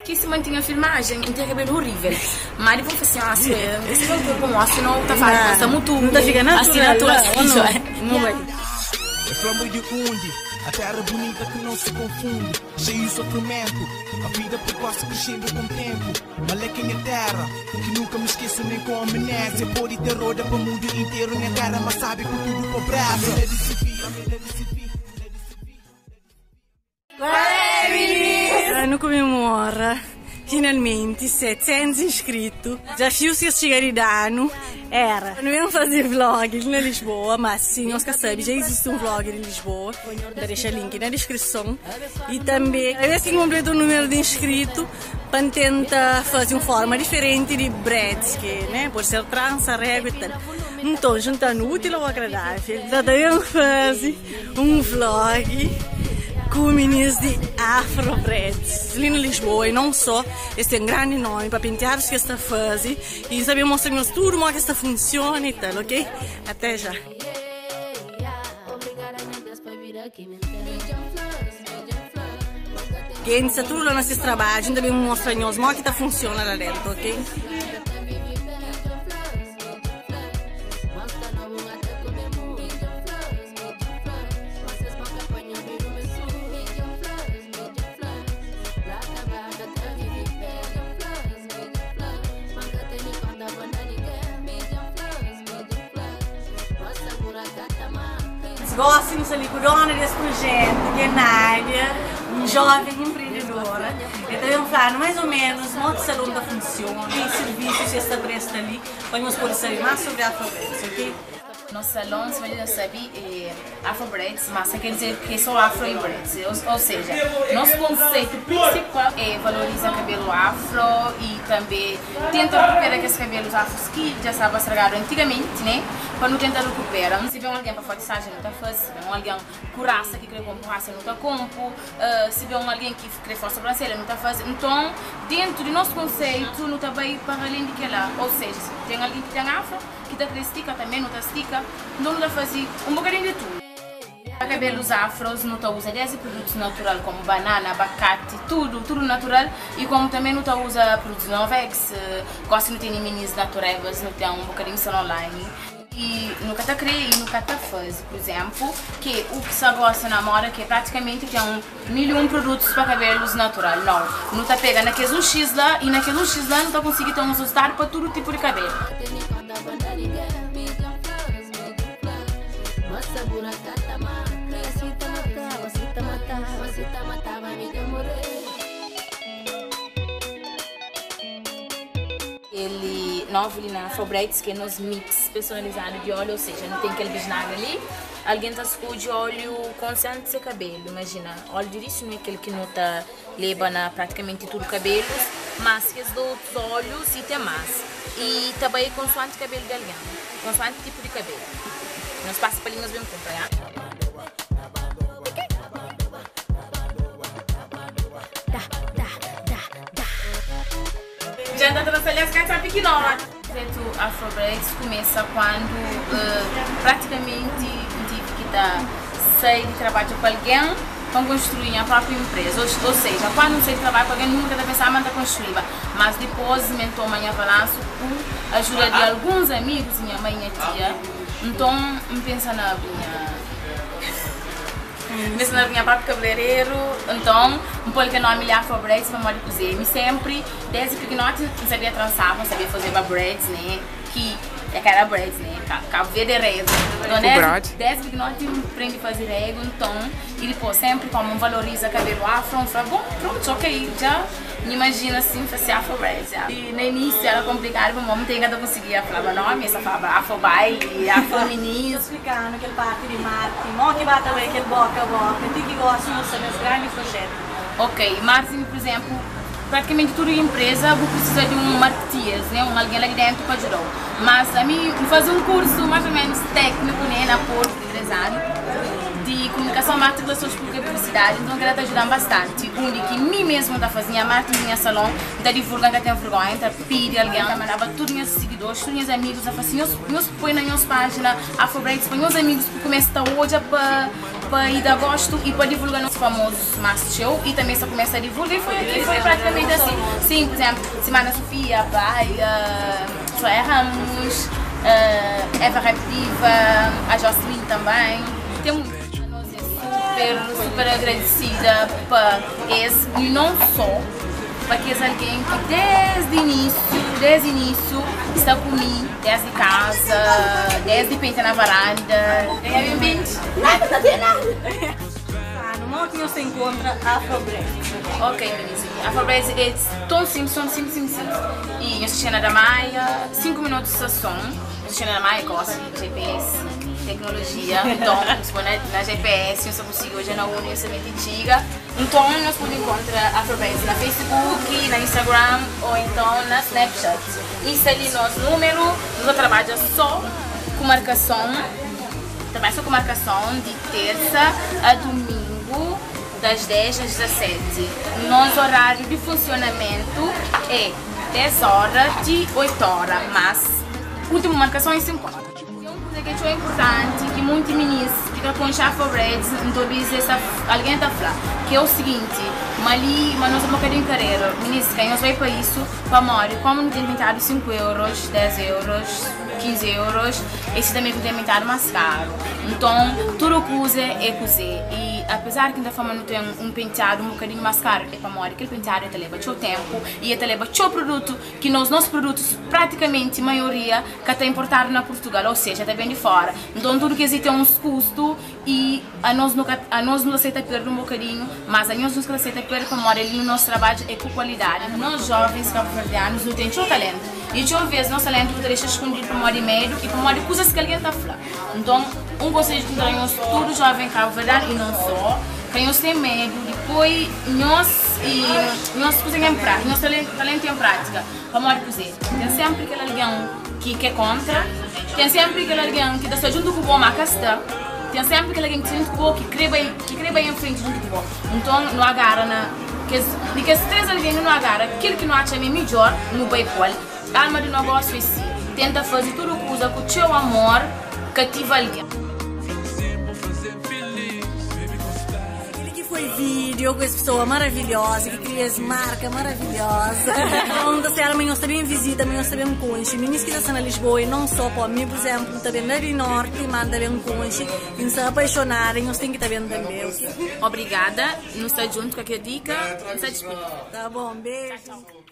Ki si mantinha filmagem, N tinha cabelo horrível. Má dipôs N fla assim, ah, se N ka sabe pô mo, senão ta fala ma sta mutu Não ta fika assim natural, natural la, ou não? Não bai. É flambo de undi, a terra bonita que não se confunde, cheio de sofrimento, a vida precoce crescendo com o tempo. Maleca minha terra, que nunca me esqueço nem com amnésia. Pode ter roda para o mundo inteiro, minha terra, mas sabe com tudo pobreza. Nu komemora finalmenti 700 inskritu. Dezafiu si es txiga di danu era nu ben faze vlog li na Lisboa, ma si nhos ka sabe dja izisti un vlog di Lisboa, N ta dexa link na diskrison. I tanbe es ki N konpleta un numeru di inskritu pa N tenta faze un forma diferenti di braids, ki ne pode ser transa, régua i tal. Nton juntanu útil au agradável, ta ben faze un vlog ku minis di Afro Braids li na Lisboa i non só, es ten grandi nomi pa penteadus ki es ta faze i N sta ben mostra nhos tudu modi ki es ta funsiona i tal, ok? Até já! Gentis sta tudu la na ses trabadju, N ta ben mostra nhos modi ki ta funsiona la dentu, ok? Gosi nu sta li ku dona di es projetu ki é Nádia, un joven enprendedora. El ta ben fla-nu mais ou menos modi ki salon ta funsiona i sirvisus ki es ta presta li pa nhos pode sabe más sobri Afro Braids, ok? Nos salon, sima dja nhos sabe, é Afro Braids, mas ka ker dizer ki é só afro i braids. Ou seja, nos konseitu prinsipal é valoriza kabelu afro i tanbe tenta rikupera kes kabelus afros ki dja staba stragadu antigamenti, ne? Pa nu tenta rikupera. Si ben algen pa fatisajen nu ta faze, si ben algen ku rasta ki kre konpu rasta nu ta konpu, si ben algen ki kre fase sobranselha nu ta faze. Nton, dentu di nos konseitu nu ta bai para alen di kela. Ou seja, si ten algen ki ten afro, ki ta kre stika tanbe nu ta stika, nton nu ta faze un bokadinhu di tudu. Pa kabelus afros nu ta uza desdi produtus natural komu banana, abakati, tudu, tudu natural i komu tanbe nu ta uza produtus Novex, gosi nu tene minis naturebas, nu ten un bokadinhu salon online i nu ka ta kre i nu ka ta faze, pur izemplu, ke u ki sta gosta na moda ke pratikamenti ten 1001 produtus pa kabelus natural, nau, nu ta pega na kes un xis la i na kes un xis la nu ta konsigi ten un rezultadu pa tudu tipu di kabelu. Kel novu li na Afro Braids ki é nos mix personalizadu di óleo, ou seja, nu ten kel bisnaga li, algen ta skodje óleo konsianti se kabelu, imajina, óleo di rixu nu é kel ki nu ta leba na pratikamenti tudu kabelus, mas kes otus óleus i ten mas, i ta bai konsuanti kabelu di algen, konsuanti tipu di kabelu. Nhos pasa pa li nhos ben kunpra, ya. Dja N ta transa li es ka ta pikinoti. Projetu Afro Braids kumesa kuandu pratikamenti N tive ki ta sai di trabadja ku algen pa N konstrui nha propi enpreza. Ou seja, kuandu N sai di trabadja ku algen nunka ta pensaba ma N ta konstruiba. Mas dipos mi N toma nha balansu ku ajuda di alguns amigus, nha mai, nha tia. Nton N pensa na abri nha. N pensa na abri nha propi kabeleireru. Nton N pô-l kel nomi li Afro Braids pamodi kuzê? Mi senpri, desdi pikinoti, N sabia transaba, N sabia fazeba braids, ne? Ki é ka era braids, ne? Kabu Verdi é regu. Nton desdi pikinoti N prende faze regu. Nton, i dipôs senpri komu N valoriza kabelu afro, N fla, bon, prontu, ok, dja N imajina sin fase afro braids. I na inísiu era konplikadu pamodi muita gente ka ta konsigia flaba nomi, es ta flaba afro bai, afro minis. Splikanu kel parti di marketing, mo ki ba ta bai kel boka a boka, ti ki gosi nu sta nes grandi projetu. Ok, marketing pur izemplu, pratikamenti tudu empresa bu prisiza di un marketiers, ne, un algen la di dentu pa djudau. Mas ami N fazi un kursu mas o menus tekniku, ne, na Portu di 3 anu di. E comunicação, marketing, relações públicas e publicidade, então ela está ajudando bastante. Onde que mim mesmo está fazendo marketing no salão, está divulgando, que tem vergonha, está pedindo alguém, tá mandava todos meus seguidores, todos meus amigos, a fazer, meus põe na minha página, Afro Braids, para meus amigos, porque começa a hoje para ir dar gosto e para divulgar nos famosos Master Show e também só começa a divulgar e foi praticamente assim. Sim, por exemplo, Simana Sofia, Baia, Soé Ramos, Eva Reptiva, a Jocelyn também. Tem muito. Super, super agradecida para esse e não só, porque é alguém que desde o início está comigo, desde casa, desde pinta na varanda. É bem-vindo. Nada, não tem nada. No modo que você encontra Afro Braids. Ok, meninas. Afro Braids é tão simples, tão simples, simples. E eu sou da Maia, 5 minutos de som. Eu sou da Maia, gosto de GPS, tecnologia. Então, se for na GPS, eu só consigo hoje na Uni, eu sou muito antiga. Então, nós podemos encontrar Afro Braids na Facebook, na Instagram ou então na Snapchat. Isso ali nosso número, nós trabalhamos só com marcação. Trabalha só com marcação de terça a domingo, das 10 às 17. Nosso horário de funcionamento é 10 horas de 8 horas, mas última marcação é 5 horas. Tem uma coisa que é importante, que muitos meninos ficam com Afro Braids, então alguém está falando, que é o seguinte, mas nós estamos um carreira, meninos, quem nós vai para isso, para morrer, como não tem pintado 5 euros, 10 euros, 15 euros, esse também tem pintado mais caro. Então, tudo o que usa é cozer. E apesar que ainda forma não tem um penteado um bocadinho mais caro, é para morrer, aquele penteado até leva seu tempo e até leva seu produto, que nós, nossos produtos, praticamente a maioria, que está importado na Portugal, ou seja, até bem de fora. Então, tudo que existe é um custo e a nós não aceita perder um bocadinho, mas a nós não aceita perder para morrer ali no nosso trabalho é com qualidade. Nós jovens cabo-verdianos não temos talento. E de uma vez, nosso talento deixa escondido para morrer medo e para morrer coisas que alguém está falando. Então, um conselho que nós todo jovem cabo-verdiano e não só, que nós tem medo, depois nós e nós cozinhamos em prática, nosso talento em prática, para morrer cozer. Tem sempre aquele alguém que é contra, tem sempre aquele alguém que está junto com o bom macasta, tem sempre aquele alguém que está junto com o bom, que crê bem em frente junto com o bom. Então, não agarra na. De que se três alguém não agarra, aquilo que não acha melhor, no bem qual. A alma do negócio é si. Tenta fazer tudo o que usa com o seu amor, cativa alguém. Aquele que foi vídeo com essa pessoa maravilhosa, que cria essa marca maravilhosa. Então, se ela amanhã está bem visita, amanhã está bem conche. Meninas que estão na Lisboa e não só, para mim, por exemplo, está bem na do Norte, manda bem conche. E se apaixonarem, nós temos que estar bem também. Obrigada, nos está junto com a dica, nos está despedindo. Tá bom, beijo. Tchau, tchau.